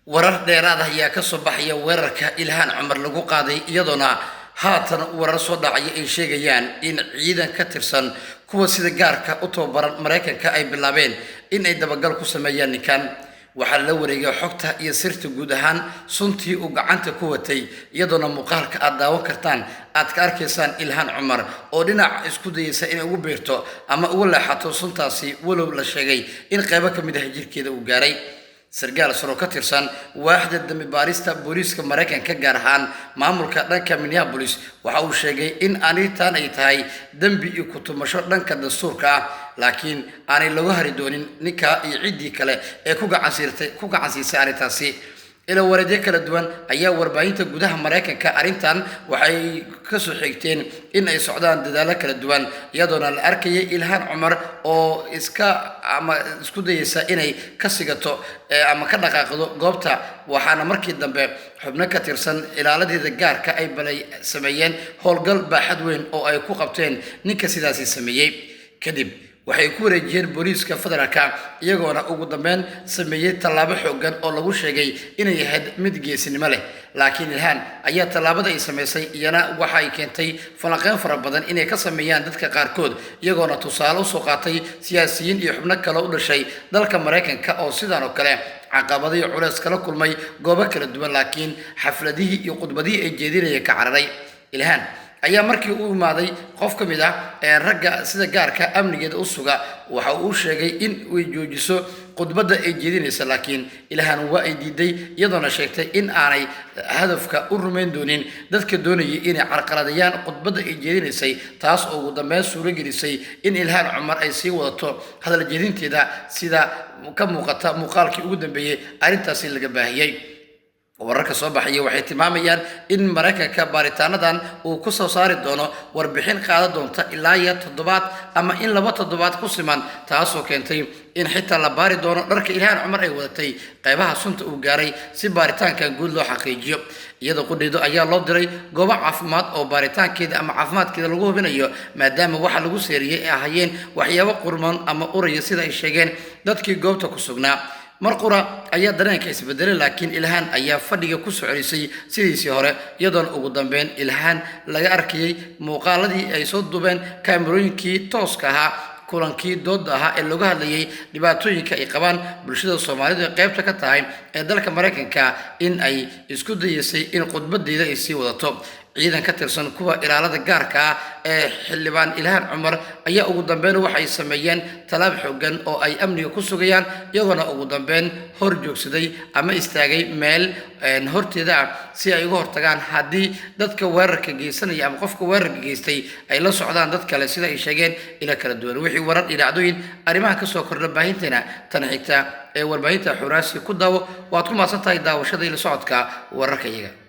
Warar dheeraad ah ayaa kasoo baxaya weerarka Ilhaan Cumar lagu qaaday, iyadoona haatan warar soo dhacaya ay sheegayaan in ciidan ka tirsan kuwa sida gaarka u tababaran Maraykanka ay bilaabeen in ay dabagal ku sameeyaan ninkan. Waxaa la wareegay xogta iyo sirta guud ahaan suntii uu gacanta ku watay, iyadoona muuqaalka aad daawan kartaan aad ka arkaysaan Ilhaan Cumar oo dhinac isku dayeysa inay ugu biirto ama ugu leexato suntaasi, walow la sheegay in qaybo ka mid ah jirkeeda uu gaaray. Sargaal saro ka tirsan waaxda dambi baarista booliiska Maraykanka, gaar ahaan maamulka dhanka Minneapolis, waxa uu sheegay in arrintan ay tahay dembi iyo ku-tumasho dhanka dastuurka ah, laakiin aanay lagu hari doonin ninka iyo ciddii kale ee ku gacansiisay arrintaasi. Ilo wareedyo kala duwan ayaa warbaahinta gudaha Maraykanka arrintan waxay kasoo xigteen in ay socdaan dadaallo kala duwan, iyadoona la arkayay Ilhaan Cumar oo iska ama isku dayeysa inay ka sigato ama ka dhaqaaqdo goobta. Waxaana markii dambe xubno ka tirsan ilaaladeeda gaarka ay balay sameeyeen howlgal baaxad weyn oo ay ku qabteen ninka sidaasi sameeyey. Kadib waxay ku wareejiyeen booliiska federaalka, iyagoona ugu dambeyn sameeyey tallaabo xoogan oo lagu sheegay inay ahayd mid geesinimo leh. Laakiin Ilhaan ayaa tallaabada ay samaysay iyana waxa ay keentay falanqeyn fara badan inay ka sameeyaan dadka qaarkood, iyagoona tusaale usoo qaatay siyaasiyiin iyo xubno kale u dhashay dalka Maraykanka oo sidan oo kale caqabado iyo culeys kala kulmay goobo kala duwan, laakiin xafladihii iyo khudbadihii ay jeedinaya ka cararay. Ilhaan ayaa markii u imaaday qof ka mid ah ee ragga sida gaarka amnigeeda u suga, waxa uu sheegay in ay joojiso khudbadda ay jeedinaysa, laakiin Ilhaan waa ay diiday, iyadoona sheegtay in aanay hadafka u rumayn doonin dadka doonayay inay carqaladayaan khudbadda ay jeedinaysay, taas oo ugu dambeyn suuro gelisay in Ilhaan Cumar ay sii wadato hadal jeedinteeda, sida ka muuqata muuqaalkii ugu dambeeyey arrintaasi laga baahiyey. Wararka soo baxaya waxay tilmaamayaan in Maraykanka baaritaanadan uu ku soo saari doono warbixin qaadan doonta ilaa iyo toddobaad ama in 2 toddobaad ku siman, taasoo keentay in xitaa la baari doono dharka Ilhaan Cumar ay wadatay qaybaha sunta uu gaaray, si baaritaankan guud loo xaqiijiyo. Iyadoo qudhiido ayaa loo diray goobo caafimaad oo baaritaankeeda ama caafimaadkeeda lagu hubinayo, maadaama waxa lagu seeriyey ay ahaayeen waxyaabo qurman ama uraya, sida ay sheegeen dadkii goobta ku sugnaa. Mar qura ayaa dareenka isbedelay, laakiin Ilhaan ayaa fadhiga ku soo celisay sidiisii hore, iyadoona ugu dambeyn Ilhaan laga arkayay muuqaaladii ay soo duubeen kaamirooyinkii tooska ahaa kulankii dooda ahaa ee looga hadlayay dhibaatooyinka ay qabaan bulshada Soomaalidu ee qaybta ka tahay ee dalka Maraykanka, in ay isku dayeysay in khudbadeeda ay sii wadato. Ciidan ka tirsan kuwa ilaalada gaarka ah ee xildhibaan Ilhaan Cumar ayaa ugu dambeyn waxay sameeyeen tallaab xoogan oo ay amniga ku sugayaan, iyagoona ugu dambeyn hor joogsaday ama istaagay meel horteeda ah si ay uga hortagaan haddii dadka weerarka geysanaya ama qofka weerarka geystay ay la socdaan dad kale, sida ay sheegeen ilo kala duwan. Wixii warar iyo dhacdooyin arrimaha kasoo kordha baahinteena tan xigta ee warbaahinta Xuraasi ku daawo. Waad ku mahadsan tahay daawashada iyo la socodka wararka iyaga.